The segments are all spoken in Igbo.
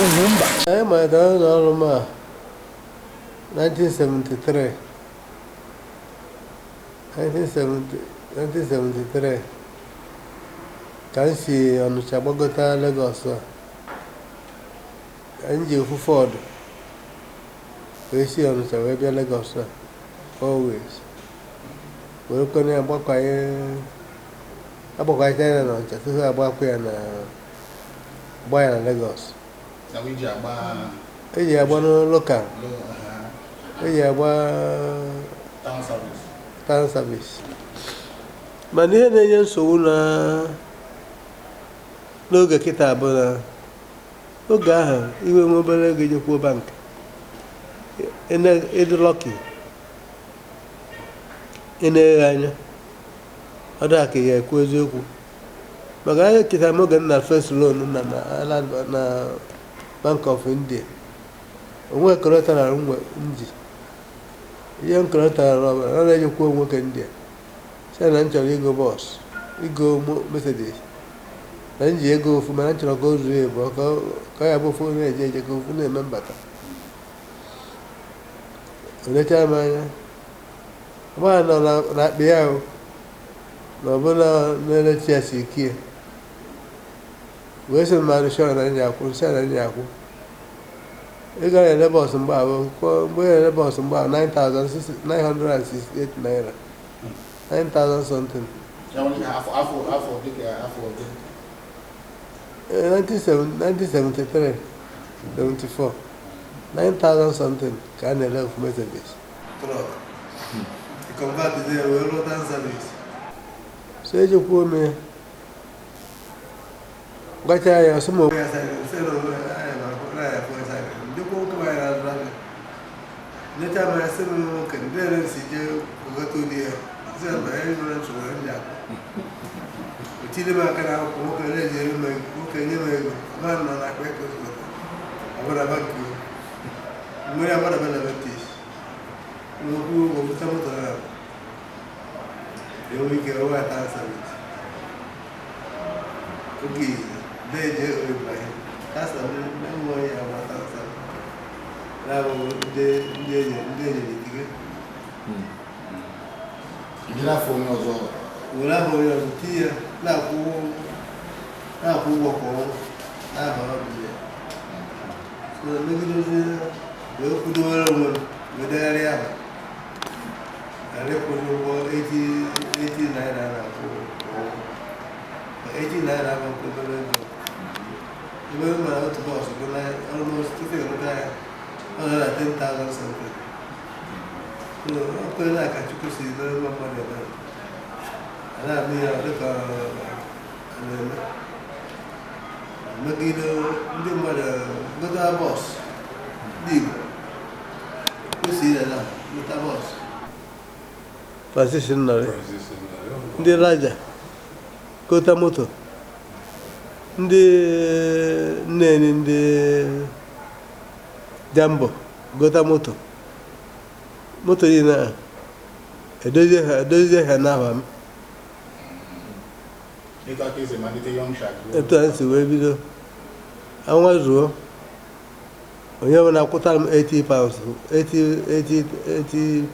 Ugwumba. Anyị malitere ụlọ ọrụ m a 1973, 1970, 1973 ka m si Ọnịcha gbagota Lagos a, ka m ji ofu Ford wee si Ọnịcha wee bịa Lagos a, always were kwene ya gbakwanye agbakwanyecha ya na Ọnịcha tupu agbakwa ya na gba ya na Lagos. Na iji agba eji agba local, eji agba town service. Town service. Mana ihe na-enye nsogbu na n'oge kịta bụ na oge ahụ iwe nwe obere ego ijekwuo bank, ịdị lucky, ị na-eghe anya ọ dị ka ya ekwu eziokwu, maka anya kịta m oge m na first loan na na Bank of India, onwe collateral nwe nji ihe m collateral ọbụla ọ na-ejekwuo nwoke India sị na m chọrọ igo bus, igo Mercedes, na m ji ego ofu, mana m chọrọ ka o zuo ebu ka ya bụ ofu na-eje eje ka ofu na-eme mbata. O lechaa m anya ọgbaa nọ na akpa ya o na ọbụla na-elechi ya si ikie wee sị m madụ shọrọ na nji akwụ nsị na nji akwụ ego a na-ele bus mgbe ahụ, mgbe a na-ele bus mgbe ahụ 9,968 naira, 9,000 something. Ya nwere ike afọ dịka afọ dị. 1973, 74, 9,000 something ka a na-ele ofu Mercedes truck, convert there wee rụọ town service. So ejekwuo m ya gwacha ya, ọsị m onwe ya sị na onwe ya anya na akwụ na ya afụ ya sị ndekwa nwoke m anyị na-azụ ahịa nlecha m ya, sị m nwoke ndị ere si jee gote ụdị ya, sị ya na ya nwere nsogbu ya ndị akwụ o tiri m aka na akwụkwọ nwoke na-eji ere m ego, nwoke nye m ego ma nọ na akpa ego zụta ọbụla bank mmiri agbadaba na betis nnukwu ụgwọ bute moto na enwe ike rụwa ya town service oge deje Ibrahim kasa enwe ya agba town service na-abụghị ndị enye ndị enyere ikike. Jiri afọ onye ọzọ. Were ahụ onye ọzọ tinye ya na-akwụ ụgwọ kwa ọnwa n'aha ọrụ ya. So megidezie wee kwudowere onwe m wee degharịa aha ghara ịkwụzi ụgwọ 80 80 naira na-akwụ kwa ọnwa. Ma 80 naira bụ nke obere ego ebe m mara otu bus bụ na almost tupu ịrụta ya ọ nọ na 10,000 something. So ọ kwere ka Chukwu si mere nwa mmadụ ebere a na-amụ ya dịka a na-eme megide ndị mmadụ gota bus, ndị Igbo kwesịrị ile na gota bus. Francis Nnọrị, ndị Raja gota moto, ndị Nneni, ndị Jambo gota moto, moto niile a edozie ha n'aha m. Etu aka esi malite Young Shark. Etu a si wee bido anwa zuo onye ọbụla kwụtara m £80, 80 80 80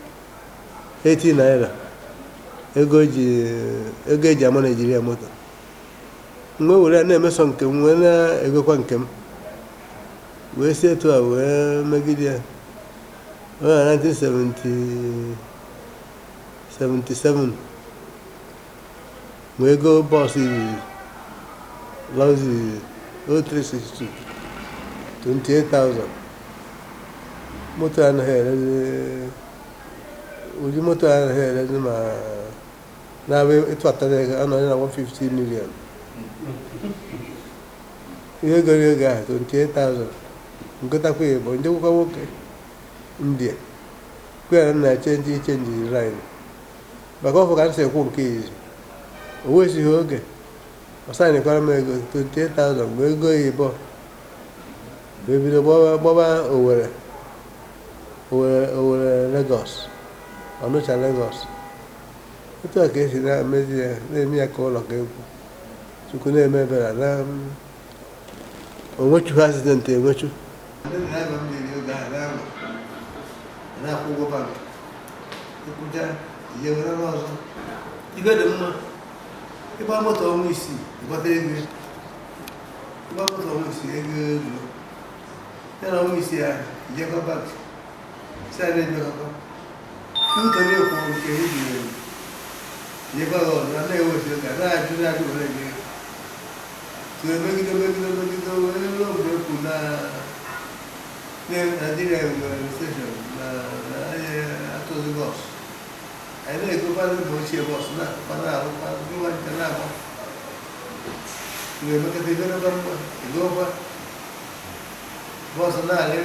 80 naira, ego eji ama Naijiria moto. Mgbe were ya na-emeso nke m wee na-egokwa nke m wee si etu a wee megide ya. Ọ na 1970 77 wee go bus izizi, Luxury 0362, 28,000. Moto anaghị erezi ụdị moto anaghị erezi ma na-abụ ịtụatara ego anọ na 150 million. Ihe goro ego ahụ 28,000 ngotakwa ya bụ njekwakwa nwoke India kwe ya na change line maka ọfụ ka m si ekwu nke izizi o wesighị oge ọ saịnịkwara m ego 28,000 mgbe ego ya ịbọ wee bido gbaba Owerri, Owerri, Owerri Lagos, Ọnụcha Lagos. Etu a ka esi na-emezi ya, na-eme ya ka ụlọ ka egwu Chukwu na-eme ebere na Onwechu accident enwechu. Ndị driver m na-eri oge ahụ na-anọ na-akwụ ụgwọ bank, ịkwụcha ihe were ọzọ. Ibe dị mma, ịgba moto ọnwa 6 ịgbata ego, ịgba moto ọnwa 6 ego ezuo ya na ọnwa 6 ahụ ijekọ bank si a na-ejekọkọ ụtọ na-ekwu nke iji jekwa gị ọzọ na-ewezi oge na-ajụ na-ajụ were nye tụọ megide megide megide wee ruo mgbe ekwu na Nigeria nwere recession na anyị atụzi bọs, anyị na-egokwana mgbe ochie bọs na-akpa na-arụkwa ngwa nche na-agba wee mekọta ibereba mma egokwa bọs na-arị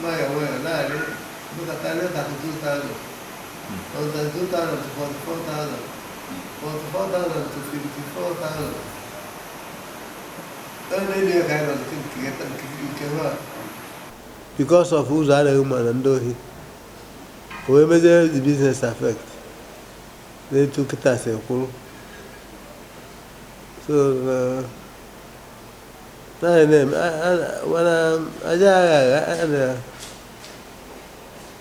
nwayọọ nwayọọ na-arị mekọta 32,000, from 32,000 to 44,000, 44,000 to 54,000. Onye na-enye ka anyị nọ nke ha because of ụzọ adịghị mma na ndị ohi o wee mezie the business affect n'etu kịta si kwụrụ. So na na-eme mana aja agha agha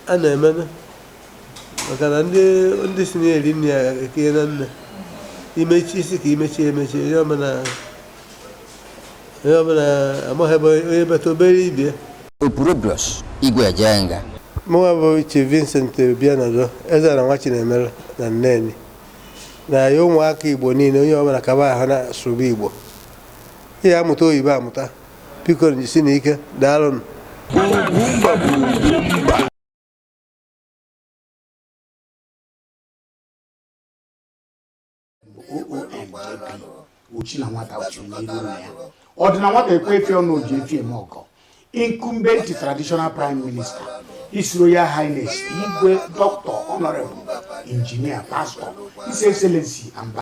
a na-emenụ maka na ndị si na-eri nri ya ekinye na nne imechi isi ka imechi emechi onye ọbụla amaghị ebe onye bata obere ibie. Opurobios Igwe Ejenga. Mụnwa bụ Chief Vincent Obianodo, eze na nwa Chinemere na Nneni, na ya ụmụaka Igbo niile, onye ọbụla kaba ahụ na-asụba Igbo, ihe amụta oyibo amụta, biko jisi n'ike, daalụnụ. OONJP ochi na nwata ochiri n'iru ụlọ ya ọ dị na nwata ekwe efi ọnụ oji efi eme ọgọ. Incumbent traditional prime minister, His Royal Highness Igwe Dr. Honorable Engineer Pastor His Excellency Amba